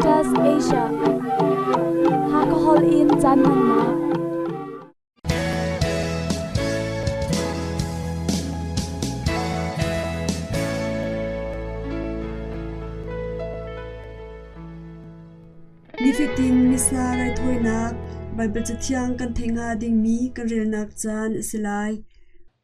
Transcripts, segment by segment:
Adventist Asia. Hakha Hall in caan hmannak. Nifatin Missa raithawinak Baibal Cathiang kan theih hnga dingmi kan relnak caan a si lai.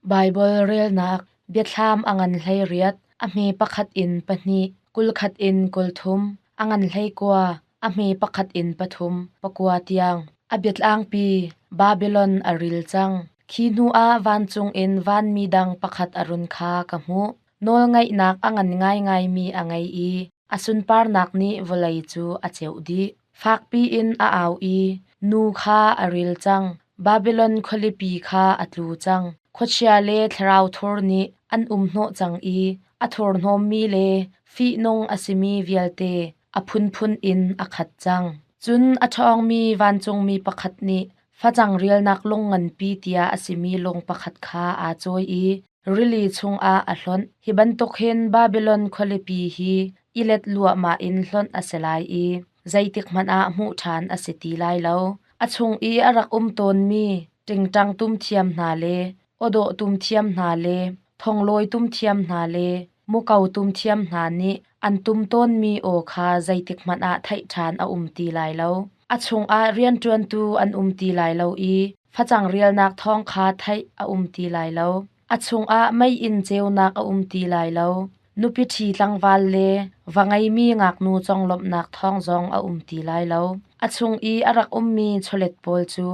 Baibal relnak Biathlam a ngan 18, a hme pakhat in pahnih, 21 in 30, a ngan 19, a hme pakhat in pathum, pakua tiang. A biatlangpi Babilon a ril cang. Khi hnuah vancung in vanmi dang pakhat a run kha ka hmuh. Nawlngaihnak a ngan ngaingaimi a ngei i a sunparnak nih vawlei cu a ceuh dih. Fakpi in a au i nu kha a ril cang. Babilon khualipi kha a tlu cang. Khuachia le thlarau thur nih an umhnawh cang i a thurhnawmmi le fihnung a simi vialte a phunphun in a khat cang. Cun a ṭhawngmi vancungmi pakhat nih facang rialnak lung nganpi tiah a simi lung pakhat kha aa cawi i rili chungah a hlonh. Hi bantuk hin Babilon khualipi hi i let luahmah in hlonh a si lai i zeitikhmanh ah hmuh ṭhan a si ti lai lo. A chung i a rak um tawnmi ṭingṭang tum thiam hna le awdawh tum thiam hna le thonglawi tum thiam hna le muko tum thiam hna nih an tum tawnmi aw kha zeitikhmanh ah theih ṭhan a um ti lai lo. A chungah rianṭuantu an um ti lai lo i facang rialnak thawng kha theih a um ti lai lo. A chungah meiinn ceunak a um ti lai lo. Nupi ṭhi tlangval le va ngeimi ngaknu conglawmhnak thawng zong a um ti lai lo. A chung i a rak ummi chawlet pawl cu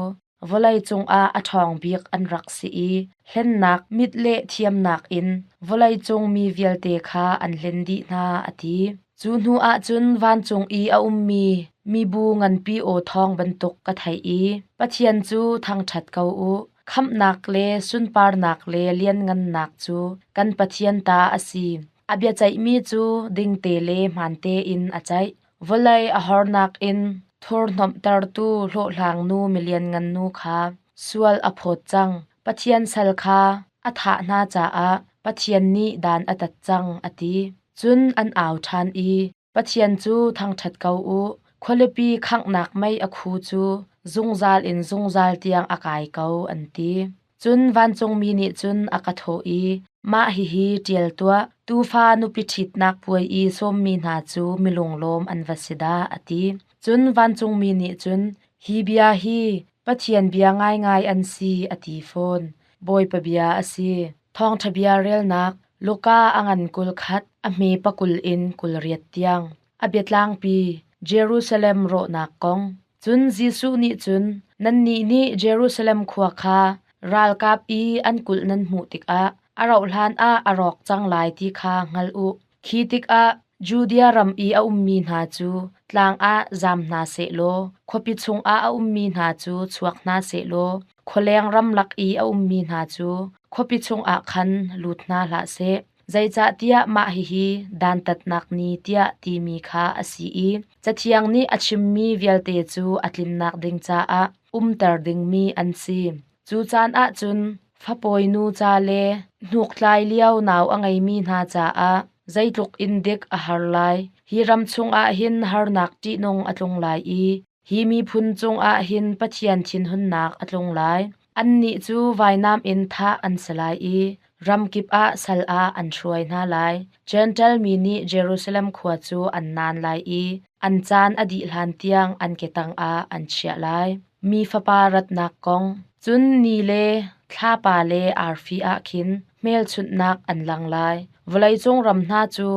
vawlei cungah a ṭhawng bik an rak si i hlennak mit le thiamnak in vawlei cung mi vialte kha an hlen dih hna, a ti. Cu hnu ah cun vancung i a ummi mibu nganpi aw thawng bantuk ka theih i Pathian cu thangṭhat ko u. Khamhnak le sunparnak le lianngannak cu kan Pathian ta a si. A biaceihmi cu dingte le hmaan tein a ceih. Vawlei a hornak in thurhnomhtertu hlawhhlangnu milianngan nu kha sual a phawt cang. Pathian sal kha a thah hna caah Pathian nih dan a tat cang, a ti. Cun an au ṭhan i, Pathian cu thangṭhat ko u. Khualipi khanghnak mei a khu cu zungzal in zungzal tiang a kai ko, an ti. Cun vancungmi nih cun a ka thawh i, Mah hihi ṭial tuah, tuufa nupi ṭhitnak puai i sawmmi hna cu milunglawm an va si dah, a ti. Cun vancungmi nih cun, Hi bia hi Pathian bia ngaingai an si, a ti fawn. Bawipa bia a si. Thawngṭha bia relnak Luka a ngan 21, a hme pakul in 28 tiang. A biatlangpi Jerusalem rawhnak kong. Cun Jesuh nih cun, Nannih nih Jerusalem khua kha ralkap i an kulh nan hmuh tikah a rauhhlan ah a rawk cang lai ti kha hngal u. Khi tikah Judea ram i a ummi hna cu tlang ah zam hna sehlaw khuapi chungah a ummi hna cu chuak hna sehlaw khualeng ramlak i a ummi hna cu khuapi chungah khan lut hna hlah seh. Zeicahtiah mah hihi dantatnak ni tiah timi kha a si i Cathiang nih a chimmi vialte cu a tlinnak ding caah umter dingmi an si. Cu caan ah cun fapawi nu ca le hnuktlai lio nau a ngeimi hna caah zeitluk in dik a har lai. Hi ram chungah hin harnak ṭihnung a tlung lai i hi miphun cungah hin Pathian thinhunnak a tlung lai. Annih cu vainam in thah an si lai i ramkip ah sal ah an hruai hna lai. Jentail mi nih Jerusalem khua cu an naan lai i an caan a dih hlan tiang an ke tangah an chiah lai. Mi Fapa ratnak kong, cun ni le thlapa le arfi ah khin hmelchunhnak an lang lai. Vawleicung ram hna cu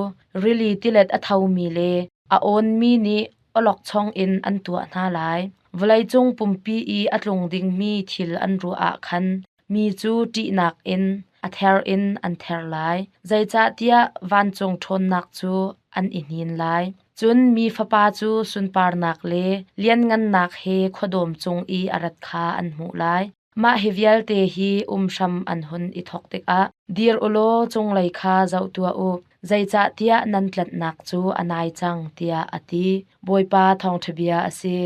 rili tilet a thomi le a awnmi nih awlokchong in an tuah hna lai. Vawleicung pumpi i a tlung dingmi thil an ruah ah khan mi cu ṭihnak in a ther in an ther lai. Zeicahtiah vancung ṭhawnnak cu an i hnin lai. Cun mi Fapa cu sunparnak le lianngannak he khuadawm cung i a rat kha an hmuh lai. Mah hi vialte hi um hram an hun i thawk tikah dir u law cunglei kha zoh tuah u, zeicahtiah nan tlanhnak cu a nai cang, tiah a ti. Bawipa thawngṭha bia a si.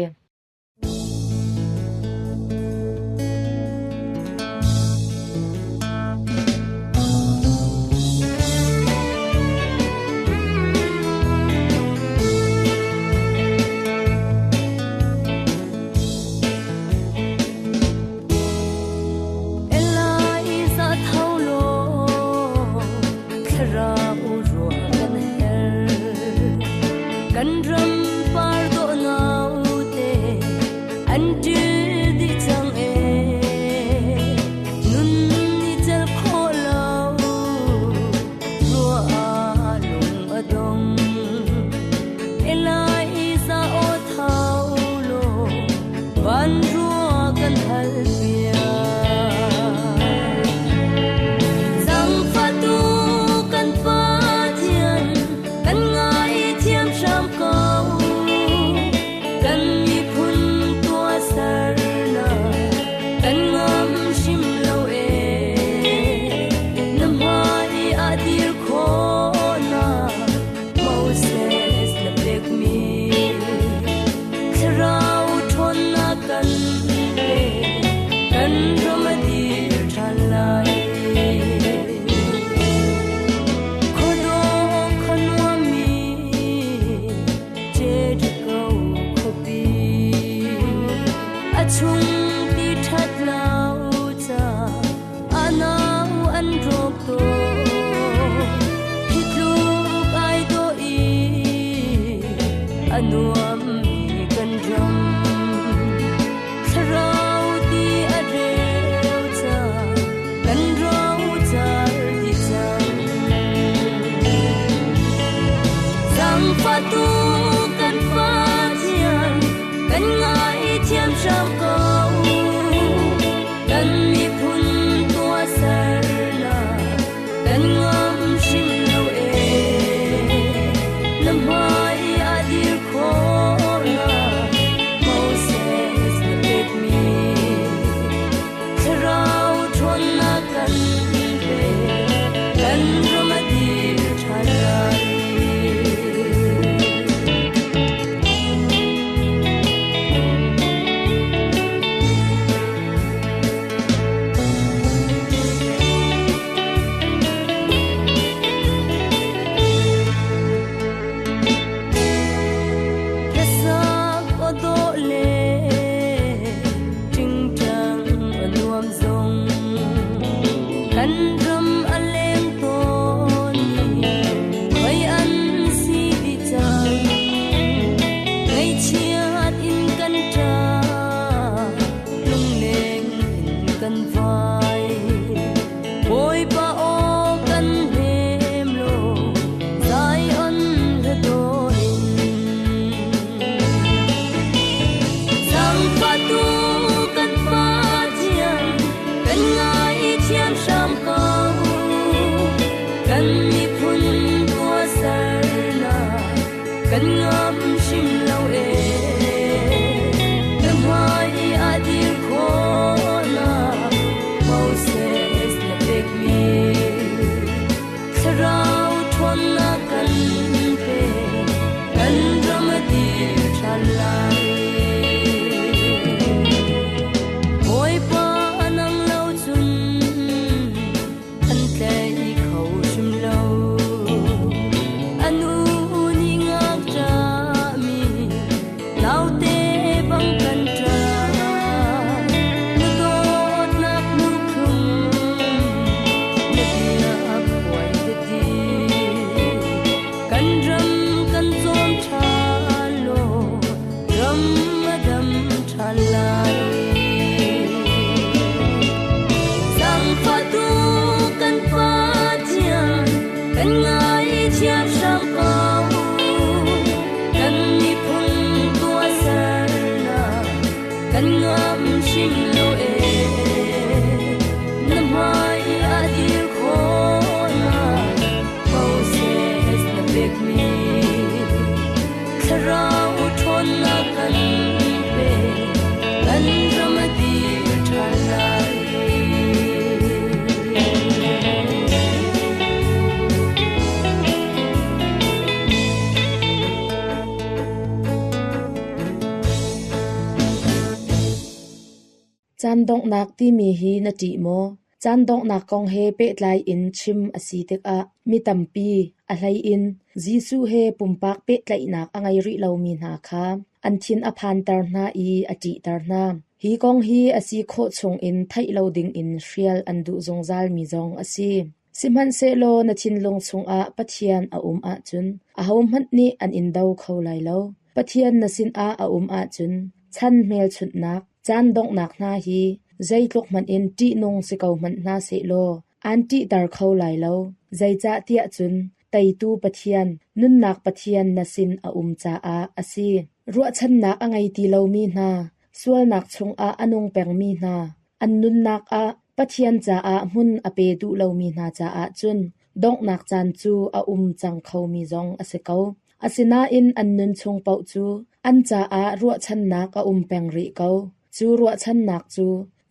chung ti ṭhat lo ca a nau an rawk tawn. Hi tluk ai dawh i a nuammi kan ram. Thlarau ti a reu ca kan rocar dih cang. Zaangfahtu kan Pathian, kan ngaithiam hram ko. Kan miphun tuahsernak kan ngam hrim lo ee. Na hmai ah dir khawhnak Moses na pekmi Thlarau ṭhawnnak kan pe, kan ram a dir ṭhan lai. Hlasak aw dawh le ṭingṭang a nuam zong kan ram a leng tawn i khoi an si dih cang. Ngaihchiat in kan ṭah, lungleng in kan vai. Bawipa aw kan hnem law Zion hla dawh in. Zaangfahtu kan Pathian, kan ngaithiam hram ko. Kan miphun tuahsernak kan ngam hrim lo ee. Na hmai ah dir khawhnak Moses na pekmi Thlarau ṭhawnnak kan pe, kan ram a dir ṭhan lai. Bawipa nang lo cun an tlai kho hrim lo. A nu nih ngakṭahmi naute bang kan ṭah. Na dawtnak lungthlum na bia phuan biati. Kan ram kan cawm ṭhan law ram a dam ṭhan lai. Zaangfahtu kan Pathian, kan ngaithiam hram ko. Kan miphun tuahsernak kan ngam hrim lo ee. Na hmai ah dir khawhnak Moses na pekmi Thlarau ṭhawnnak kan pe, kan ram a dir ṭhan lai. Caan donghnak timi hi na ṭih maw? Caan donghnak kong he pehtlai in chim a si tikah mi tampi, a hleiin Jesuh he pumpak pehtlaihnak a ngei rih lomi hna kha an thin a phanter hna i a ṭihter hna. Hi kong hi a si khawh chungin theih lo dingin hrial an duh zungzalmi zong a si. Sihmanhsehlaw na thinlung chungah Pathian a um ahcun ahohmanh nih an in do kho lai lo. Pathian na sinah a um ahcun chan hmelchunhnak, caan donghnak hna hi zeitluk hmanh in ṭihnung si ko hmanh hna sehlaw aan ṭihter kho lai lo. Zeicahtiah cun teitu Pathian, nunnak Pathian na sin a um caah a si. Ruahchannak a ngei ti lomi hna, sualnak chungah a nung pengmi hna, an nunnak ah Pathian caah hmun a pe duh lomi hna caah cun donghnak caan cu a um cang khomi zong a si ko. Asinain an nun chung paoh cu an caah ruahchannak a um peng rih ko. Cu ruahchannak cu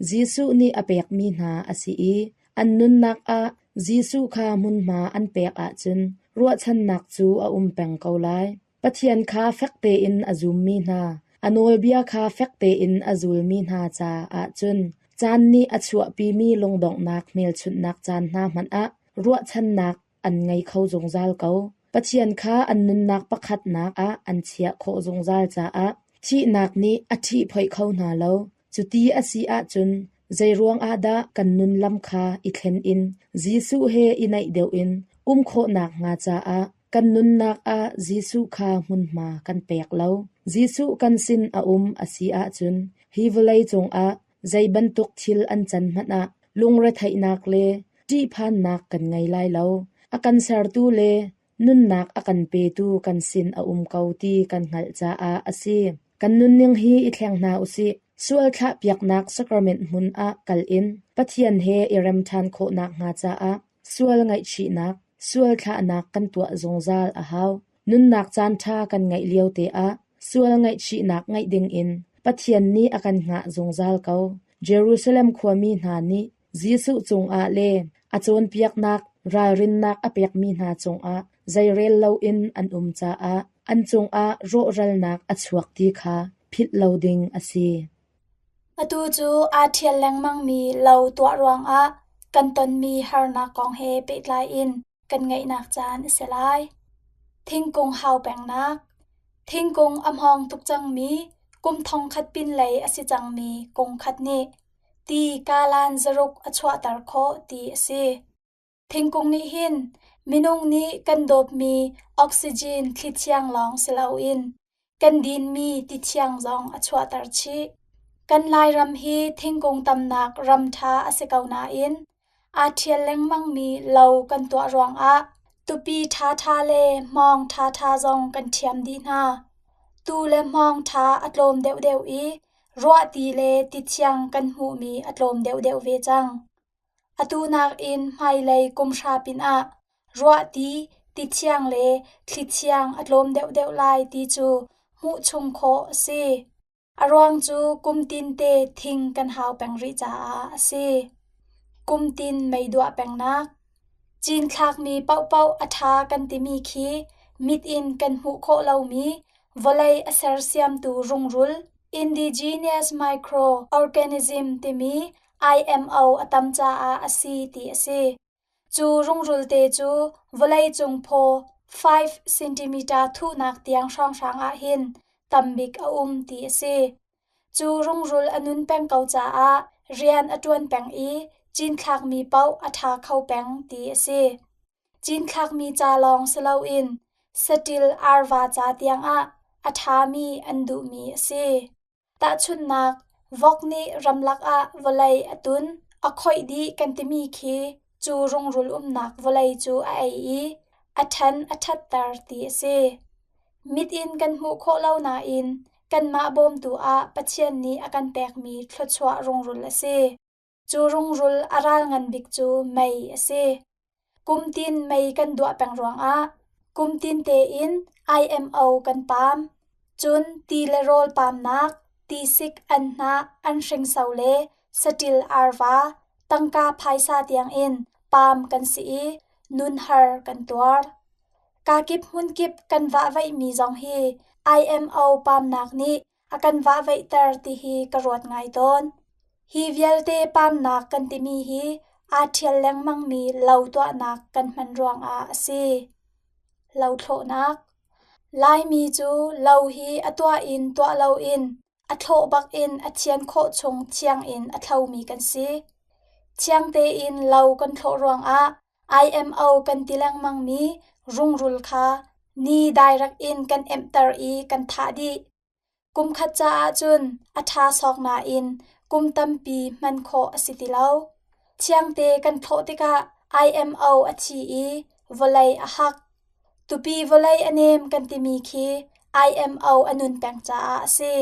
Jesuh nih a pekmi hna a si i an nunnak ah Jesuh kha hmunhma an pek ahcun ruahchannak cu a um peng ko lai. Pathian kha fek tein a zummi hna, a nawlbia kha fek tein a zulmi hna caah cun caan nih a chuahpimi lungdonghnak hmelchunhnak caan hna hmanh ah ruahchannak an ngei kho zungzal ko. Pathian kha an nunnak pakhatnak ah an chiah khawh zungzal caah thihnak nih a ṭhihphoih kho hna lo. Cuti a si ahcun zeiruang ah dah kan nun lam kha i thlen in Jesuh he i naih deuh in um khawhnak hnga caah kan nunnak ah Jesuh kha hmunhma kan pek lo? Jesuh kan sin a um a si ahcun hi vawlei cungah zei bantuk thil an can hmanh ah lungretheihnak le ṭihphannak kan ngei lai lo. A kan sertu le nunnak a kan petu kan sin a um ko ti kan hngalh caah a si. Kan nunning hi i thleng hna u sih. Sual thlahpiaknak sacrament hmun ah kal in Pathian he i rem ṭhan khawhnak hnga caah sual ngaihchihnak, sual thlahnak kan tuah zungzal a hau. Nunnak caanṭha kan ngeih lio te ah sual ngaihchihnak ngeih dingin Pathian nih a kan hngah zungzal ko. Jerusalem khuami hna nih Jesuh cungah le a cawnpiaknak ralrinnak a pekmi hna cungah zeirel loin an um caah an cungah rawhralnak a chuak ti kha philh lo ding a si. Atu cu aa ṭhial lengmangmi lo tuah ruangah kan tonmi harnak kong he pehtlai in kan ngaihnak caan a si lai. Thingkung hau pengnak. Thingkung a hmawng tuk cangmi, kum thongkhat pinlei a si cangmi kung khat nih ti kalan zaruk a chuahter khawh ti a si. Thingkung nih hin minung nih kan dawpmi oxygen thli thiang lawng si loin kan dinmi ti thiang zong a chuahter chih. Kan Lairam hi thingkung tamnak ram ṭha a si ko nain aa ṭhial lengmangmi lo kan tuah ruangah tupi ṭhaṭha le hmawng ṭhaṭha zong kan ṭhiam dih hna. Tu le hmawng ṭha a tlawm deuhdeuh i ruahti le ti thiang kan hmuhmi a tlawm deuhdeuh ve cang. Atu nakin hmailei kum hra pinah ruahti, ti thiang le thli thiang a tlawm deuhdeuh lai ti cu hmuh chung khawh a si. A ruang cu kum tinte thing kan hau peng rih caah a si. Kum tin meiduah pengnak. Cinthlakmi paohpaoh a ṭha kan timi khi mit in kan hmuh khawh lomi vawlei a sersiamtu rungrul indigenous microorganism timi IMO a tam caah a si ti a si. Cu rungrul te cu vawleicung phaw 5 cm thuhnak tiang hrawnghrang ahhin tambik a um ti a si. Cu rungrul a nun peng ko caah rian a ṭuan peng i cinthlakmi paoh a ṭha kho peng ti a si. Cinthlakmi ca lawng si loin saṭil arva ca tiangah a ṭhami an duhmi a si. Tahchunhnak, vok nih ramlak ah vawlei a tun, a khoih dih kan timi khi cu rungrul umnak vawlei cu a ei i a ṭhan a ṭhatter ti a si. Mit in kan hmuh khawh lo nain kanmah bawmtu ah Pathian nih a kan pekmi thluachuah rungrul a si. Cu rungrul a ral ngan bik cu mei a si. Kumtin mei kan duah peng ruangah kumtin tein IMO kan paam. Cun ti le rawl paamnak, tisik anhnah, anhringso le saṭil arva, tangka phaisa tiangin paam kan si i nunhar kan tuar. Kakip hmunkip kan vahvaihmi zong hi IMO paamnak nih a kan vahvaihter ti hi ka ruat ngai tawn. Hi vialte paamnak kan timi hi aa ṭhial lengmangmi lo tuahnak kan hman ruangah a si. Lothlawhnak Laimi cu lo hi a tuah in tuah loin a thlawh bakin a thian khawh chung thiang in a thlomi kan si. Thiang tein lo kan thlawh ruangah IMO kan ti lengmangmi rungrul kha ni dairek in kan emhter i kan thah dih. Kumkhat caah cun a ṭha sawk nain kum tampi hman khawh a si ti lo. Thiangte kan thlawh tikah IMO a thi i vawlei a hak. Tupi vawlei a nem kan timi khi IMO a nun peng caah a si.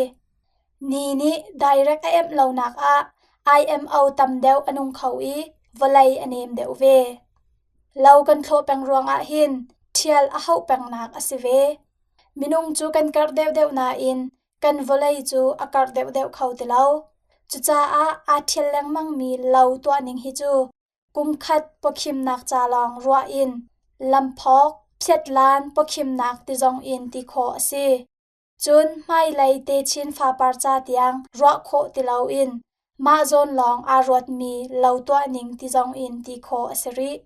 Ni nih dairek a emh lonak ah IMO tam deuh a nung kho i vawlei a nem deuh ve. Lo kan thlawh peng ruangah hin ṭhial a hauh pengnak a si ve. Minung cu kan karh deuhdeuh nain kan vawlei cu a karh deuhdeuh kho ti lo. Cucaah aa ṭhial lengmangmi lo tuahning hi cu kumkhat pawkhimnak ca lawng ruah in lamphawk, phiatlan pawkhimnak ti zong in ti khawh a si. Cun hmailei techin fapar ca tiang ruah khawh ti loin mah zawn lawng aa ruatmi lo tuahning ti zong in ti khawh a si rih.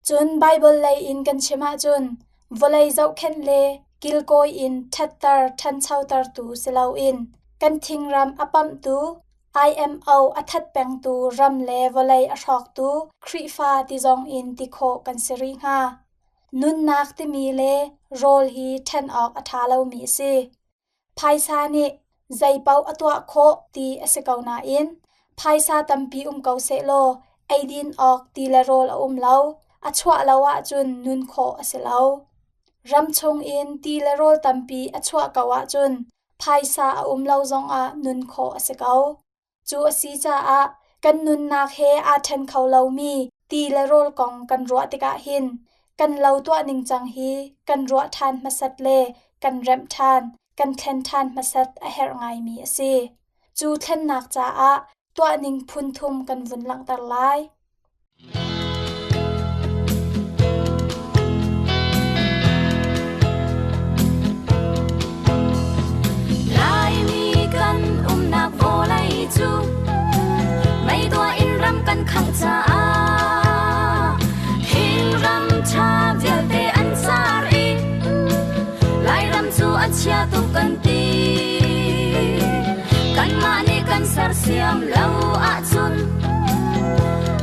Cun Baibal lei in kan chim ahcun vawlei zohkhenh le kilkawi in ṭhatter ṭhanchotertu si loin kan thingram a pamhtu, IMO a that pengtu ram le vawlei a hrawktu Khrihfa ti zong in ti khawh kan si rih hnga. Nunnak timi le rawl hi ṭhen awk a ṭha lomi a si. Phaisa nih zeipaoh a tuah khawh ti a si ko nain phaisa tampi um ko sehlaw eidin awk ti le rawl a um lo, a chuah lo ahcun nun khawh a si lo. Ram chungin ti le rawl tampi a chuah ko ahcun phaisa a um lo zongah nun khawh a si ko. Cu a si caah kan nunnak he aa ṭhen kho lomi ti le rawl kong kan ruah tikah hin kan lo tuah ningcang hi kan ruah ṭhan hmasat le kan remh ṭhan, kan thlen ṭhan hmasat a herh ngaimi a si. Cu thlennak caah tuahning phun thum kan vun langhter lai. Laimi kan umnak vawlei cu meiduah in ram kan khangh caah thingram ṭha vialte an car i Lairam cu a chia tuk kan ti. Kanmah nih kan sersiam lo ahcun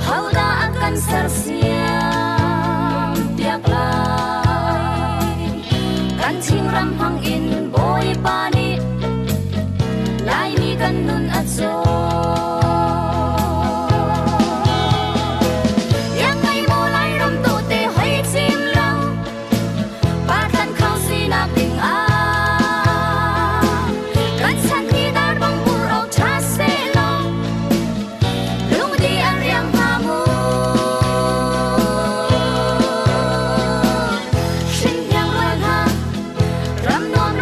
hodah a kan sersiam piak lai? Kan Chinram hmang in Bawipa nih Laimi kan nun a cawn. Iangngei maw Lairam tawte hoi cim lo, Pathan kho sinak ding ah kan chan hi dar bang bur awk ṭha sehlaw lungdi a riam hnga mu. Hringhniang rual hna ram nuam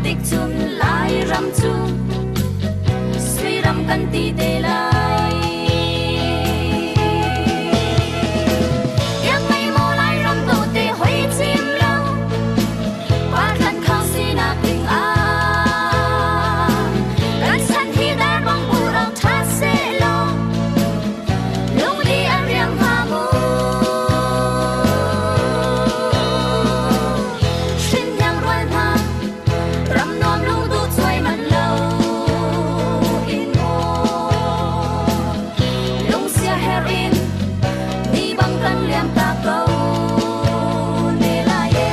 tik cun Lairam cu suiram kan ti te lai. Iang ngei maw Lairam dawte hoi chim lo, Patlan kho sinak ding ah kan chan hi dar bang bur awk ṭha sehlaw lungdi a riam hnga mu. Hrinhniang rual hna ram nuam lungduh cuai man lo in maw lungsia her in ni bang kan liam ta ko ne lai e.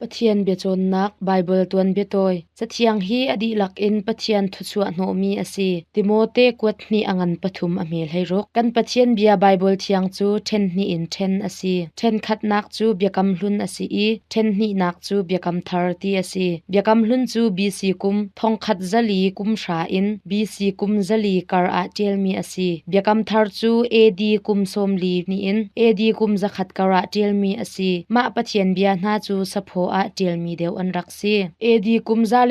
Pathian biacawnnak Baibal tuanbia tawi Cathiang hi a dihlak in Pathian thuchuah hnawhmi a si. Timote kuat hnih a ngan pathum a hmel hei ruk. Kan Pathian bia Baibal thiang cu ṭhen hnih in ṭhen a si. Ṭhen khatnak cu Biakam Hlun a si i ṭhen hnihnak cu Biakam Thar ti a si. Biakam Hlun cu BC kum thongkhat zali kum hra in BC kum zali kar ah ṭialmi a si. Biakam Thar cu AD kum sawmli hnih in AD kum zakhat kar ah ṭialmi a si. Mah Pathian bia hna cu saphaw ah ṭialmi deuh an rak si. AD kum 107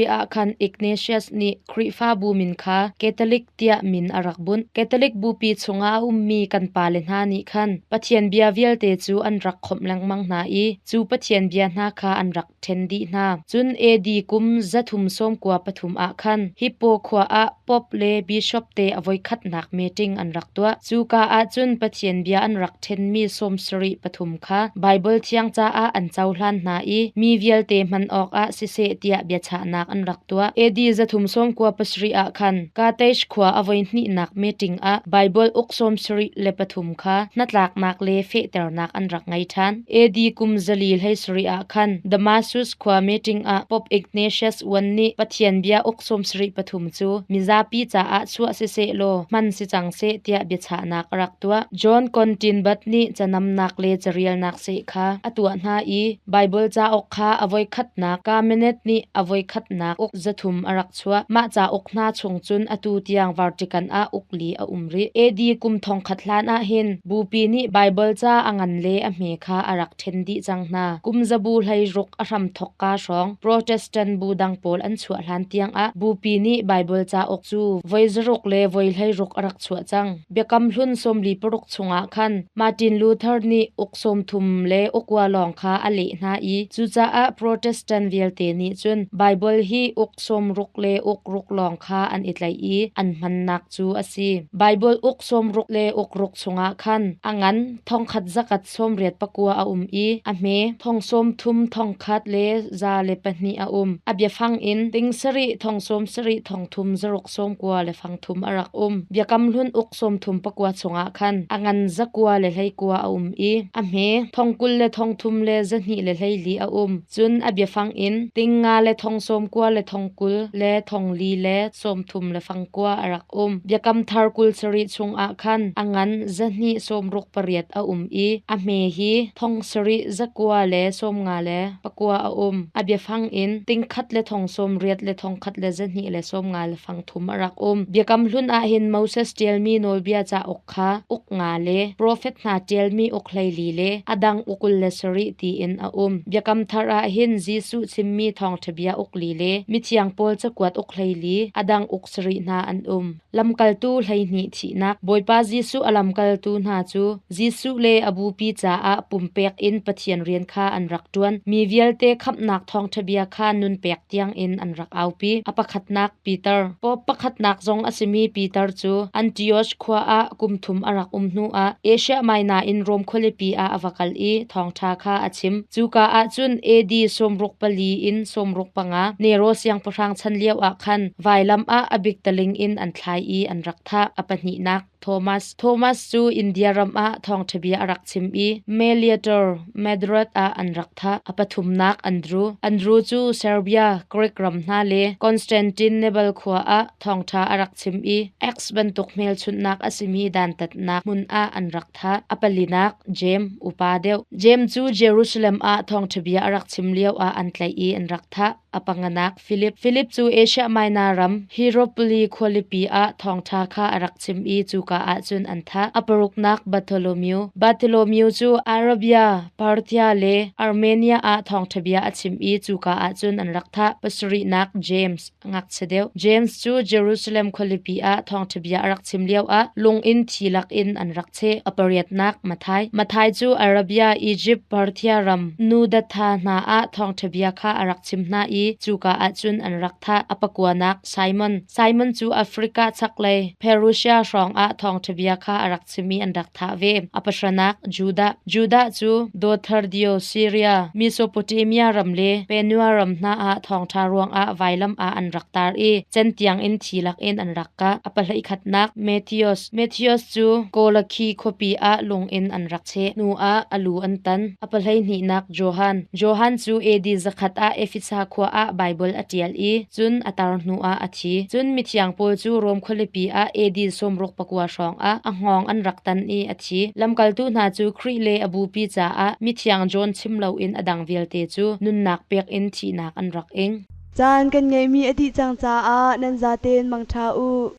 ah khan Ignatius nih Khrihfabu min kha Catholic tiah min a rak bunh. Catholic bupi chungah a ummi kan pale hna nih khan Pathian bia vialte cu an rak khawmh lengmang hna i cu Pathian bia hna kha an rak ṭhen dih hna. Cun AD kum 393 ah khan Hippo khua ah Pope le Bishop te a voikhatnak meeting an rak tuah. Cuka ah cun Pathian bia an rak ṭhenmi sawmsarih pathum kha Baibal Thiang caah an cohlan hna i mi vialte hman awkah siseh tiah biachahnak an rak tuah. AD 397 ah khan Carthage khua a voihnihnak meeting ah Baibal uk 73 kha hnatlaknak le fehternak an rak ngei ṭhan. AD kum 417 ah khan Damasus khua meeting ah Pope Ignatius I nih Pathian bia uk 73 cu mizapi caah chuah siseh law hman si cang seh tiah biachahnak a rak tuah. John Continbat nih canamnak le carialnak seh kha a tuah hna i Baibal cauk kha a voikhatnak Kamenet nih a voikhatnak uk 300 a rak chuah. Mah cauk hna chung cun atu tiang Vatican ah uk li a um rih. AD kum thongkhat hlan ah hin Bupi nih Baibal ca a ngan le a hme kha a rak ṭhen dih cang hna. Kum zabu hleiruk a hramthawk ka hrawng Protestant bu dang pawl an chuah hlan tiangah Bupi nih Baibal cauk cu voi zaruk le voi hleiruk a rak chuah cang. Biakam Hlun 46 chungah khan Martin Luther nih uk sawmthum le ukua lawng kha a leh hna i cucaah Protestant vialte nih cun Baibal hi uk sawmruk le uk ruk lawng kha an i tlaih i an hmannak cu a si. Baibal uk sawmruk le uk ruk chungah khan a ngan thongkhat zakat sawmriat pakua a um i a hme thong sawm thum thong khat le za le pahnih a um. A biafang in ting sarih thong sawm sarih thong thum zaruk sawm kua le fang thum a rak um. Biakam Hlun uk sawm thum pakua chungah khan a ngan zakua le hleikua a um i a hme thong kul le thong thum le zahnih le hleili a um. Cun a biafang in ting nga le thong sawm kua le thong kul le thong li le sawm thum le fang kua a rak um. Biakam Thar kul sarih chungah khan a ngan zahnih sawm ruk pariat a um i a hme hi thong sarih zakua le sawm nga le pakua a um. A biafang in ting khat le thong sawm riat le thong khat le zahnih le sawm nga le fang thum a rak um. Biakam Hlun ah hin Moses ṭialmi nawlbia cauk kha uk nga le profet hna ṭialmi uk hleili le a dang ukul le sarih tiin a um. Biakam Thar ah hin Jesuh chimmi thawngṭha bia uk li le mithiang pawl cakuat uk hleili, a dang uk sarih hna an um. Lamkaltu hleihnih thihnak Bawipa Jesuh a lamkaltu hna cu Jesuh le a bupi caah pumpek in Pathian rian kha an rak ṭuan. Mi vialte khamhnak thawngṭha bia kha nunpek tiangin an rak aupi. A pakhatnak Peter. Pope pakhatnak zong a simi Peter cu Antioch khua ah kum thum a rak um hnuah Asia Minor in Rom khualipi ah a va kal i thawngṭha kha a chim. Cuka ah cun AD 64 in 65 Nero siangpahrang chan lioah khan vailam ah a biktaling in an thlai i an rak thah. A pahnihnak. Thomas. Thomas cu India ram ah thawngṭha bia a rak chim i Meliator, Madrid ah an rak thah. A pathumnak Andrew. Andrew cu Serbia, Greek ram hna le Constantinople khua ah thawngṭha a rak chim i X bantuk hmelchunhnak a simi dantatnak hmun ah an rak thah. A palinak Jeim, upa deuh. Jeim cu Jerusalem ah thawngṭha bia a rak chim lio ah an tlaih i an rak thah. A panganak Filip. Filip cu Asia Minor ram Hieropoli khualipi ah thawngṭha kha a rak chim i cuka ah cun an thah. A paruknak Bartholomew. Bartholomew cu Arabia, Parthia le Armenia ah thawngṭha bia a chim i cuka ah cun an rak thah. Pasarihnak James, ngakchia deuh. James cu Jerusalem khualipi ah thawngṭha bia a rak chim lioah lung in thi lakin an rak cheh. A pariatnak Matthai. Matthai cu Arabia, Izipt, Parthia ram Nudatha hna ah thawngṭha bia kha a rak chim hna i cuka ah cun an rak thah. A pakuanak Simon. Simon cu Africa chaklei Perusia hrawng ah thawngṭha bia kha a rak chim i an rak thah ve. A pahranak Judah. Judah cu Dothardio, Syria, Mesopotamia ram le Penua ram hna ah thawngṭha ruangah vailam ah an rak tar i centiang in thi lakin an rak kah. A pahleikhatnak Matthias. Matthias cu Kolakhi khuapi ah lung in an rak cheh. Hnu ah a lu an tan. A pahleihnihnak Johan. Johan cu AD zakhat ah Efesa khua ah Baibal a ṭial i cun a tar hnu ah a thi. Cun mithiang pawl cu Rom khualipi ah AD 69 hrawng ah a hngawng an rak tan i a thi. Lamkaltu hna cu Khrih le a bupi caah mithiang John chim loin a dang vialte cu nunnak pek in thihnak an rak ing. Caan kan ngeihmi a dih cang caah nan zaten mangṭha u.